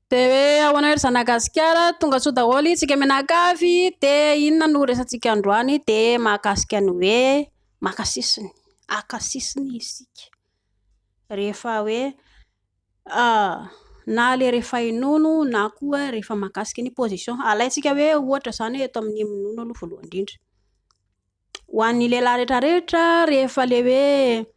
Dia hoe ahoana ry zanagasikara, tonga soa daholo isika mianakavy. Dia inona no resatsika androany? Dia mahakasika ny hoe maka sisiny, haka sisiny isika. Rehefa hoe na ilay rehefa hinono na koa rehefa mahakasika ny position. Alaintsika hoe ohatra izany eto amin'ny minono aloha voalohany indrindra. Ho an'ny lehilahy rehetrarehetra, rehefa ilay hoe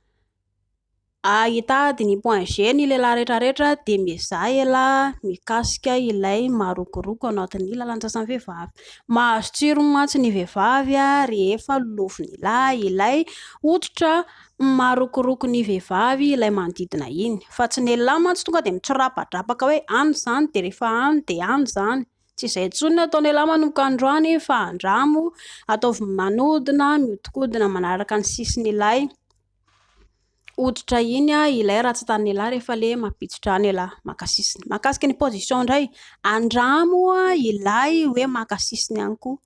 hitady ny point G ny lehilahy rehetrarehetra dia miezaha ialahy mikasika ilay marokoroko anatin'ny lalan-jasan'ny vehivavy. Mahazo tsirony mantsy ny vehivavy rehefa lolovin'ialahy ilay hoditra marokoroko ny vehivavy ilay manodidina iny. Fa tsy ny lehilahy mantsy tonga dia mitsorapadrapaka hoe any izany dia rehefa any dia any izany. Tsy izay intsony no ataon'ialahy manomboka androany fa andramo ataovy manodina, mihodinkodina manaraka ny sisin'ilay hoditra iny ilay ratsan-tanin'ialahy rehefa ilay mampiditra any ialahy maka sisiny. Mahakasika ny position indray, andramo ilay hoe maka sisiny ihany koa.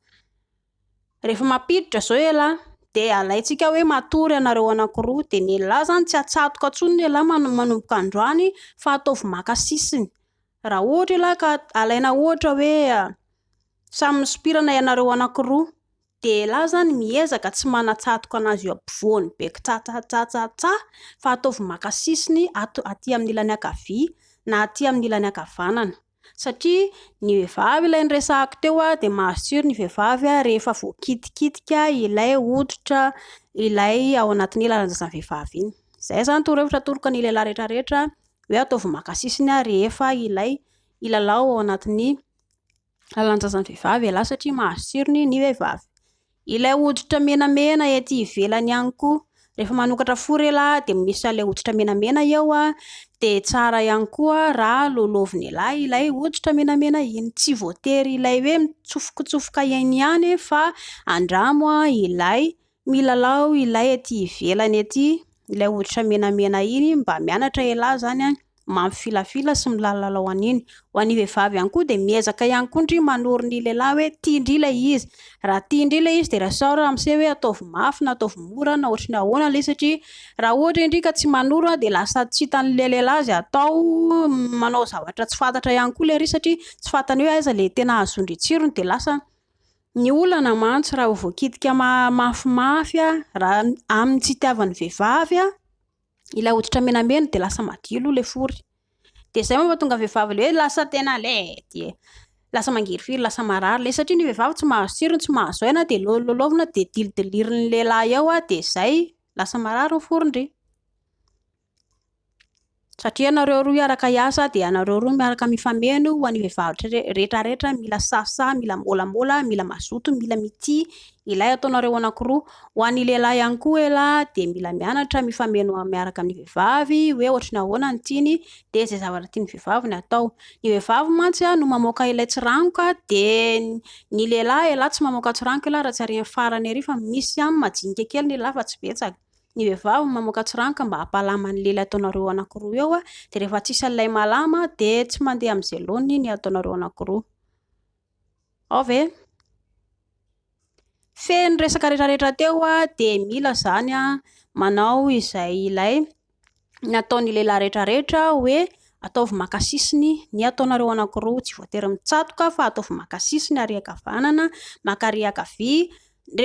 Rehefa mampiditra izao ialahy dia alaintsika hoe matory ianareo anankiroa dia ny lehilahy izany tsy atsatoka intsony ny lehilahy manomboka androany fa ataovy maka sisiny. Raha ohatra ialahy ka alaina ohatra hoe samy misopirana ianareo anankiroa dia ialahy izany miezaka tsy manatsatoka anazy eo ampovoany be kitsatsatsatsa fa ataovy maka sisiny ato aty amin'ny ilany ankavia na aty amin'ny ilany ankavanana. Satria ny vehivavy ilay niresahako teo dia mahazo tsiro ny vehivavy rehefa voakitikitika ilay hoditra ilay ao anatin'ny lalan-jazan'ny vehivavy iny. Izay izany torohevitra atoroka ny lehilahy rehetrarehetra hoe ataovy maka sisiny rehefa ilay hilalao ao anatin'ny lalan-jazan'ny vehivavy ialahy satria mahazo tsirony ny vehivavy. Ilay hoditra menamena ety ivelany ihany koa. Rehefa manokatra four ialahy dia misy an'ilay hoditra menamena eo dia tsara ihany koa raha lolovin'ialahy ilay hoditra menamena iny. Tsy voatery ilay hoe mitsofokotsofoka iny ihany fa andramo ilay milalao ilay ety ivelany ety, ilay hoditra menamena iny mba mianatra ialahy izany mampifilafila sy milalao an'iny. Ho an'ny vehivavy ihany koa dia miezaka ihany koa ndry manoro ny lehilahy hoe tian-dry ilay izy. Raha tian-dry ilay izy dia rasao raha miseho hoe ataovy mafy na ataovy mora na ohatry ny ahoana ilay izy satria raha ohatra indry ka tsy manoro dia lasa tsy hitan'ilay lehilahy izay atao, manao zavatra tsy fantatra ihany koa ilay ry satria tsy fantany hoe aiza ilay tena ahazoan-dry tsirony dia lasa ny olana mantsy raha vao voakitika mafimafy raha amin'ny tsy itiavan'ny vehivavy ilay hoditra menamena dia lasa madio aloha ilay fory. Dia izay mahatonga ny vehivavy ilay hoe lasa tena ilay dia lasa mangirifiry, lasa marary ilay satria ny vehivavy tsy mahazo tsirony, tsy mahazo aina dia lôlôlôvina dia dilidilirin'ny lehilahy eo dia izay lasa marary ny forin-dry. Satria ianareo roa hiaraka hiasa dia ianareo roa miaraka mifameno ho an'ny vehivavy rehetrarehetra mila sahisahy, mila môlamôla, mila mazoto, mila mitia ilay ataonareo anankiroa. Ho an'ny lehilahy ihany koa ialahy dia mila mianatra mifameno miaraka amin'ny vehivavy hoe ohatry ny ahoana ny tiany dia izay zavatra tian'ny vehivavy no atao. Ny vehivavy mantsy no mamoaka ilay tsiranoka dia ny lehilahy ialahy tsy mamoaka tsiranoka ialahy raha tsy ary amin'ny farany ary fa misy ihany majinika kely ny lehilahy fa tsy betsaka. Ny vehivavy no mamoaka tsiranoka mba hampalama ny lela ataonareo anankiroa eo dia rehefa tsisy an'ilay malama dia tsy mandeha amin'izay laoniny ny ataonareo anankiroa. Ao ve? Feno resaka rehetrarehetra teo dia mila izany manao izay ilay nataon'ny lehilahy rehetrarehetra hoe ataovy maka sisiny ny ataonareo anankiroa. Tsy voatery mitsatoka fa ataovy maka sisiny ary ankavanana, maka ary ankavia.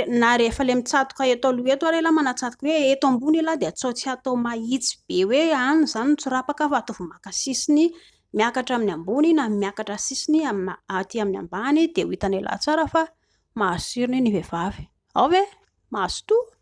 Na rehefa ilay mitsatoka eto aloha eto ary ialahy manatsatoka hoe eto ambony ialahy dia atao tsy atao mahitsy be hoe any izany mitsorapaka fa ataovy maka sisiny miakatra amin'ny ambony na miakatra sisiny aty amin'ny ambany dia ho hitan'ialahy tsara fa mahazo tsirony ny vehivavy. Ao ve? Mazotoa!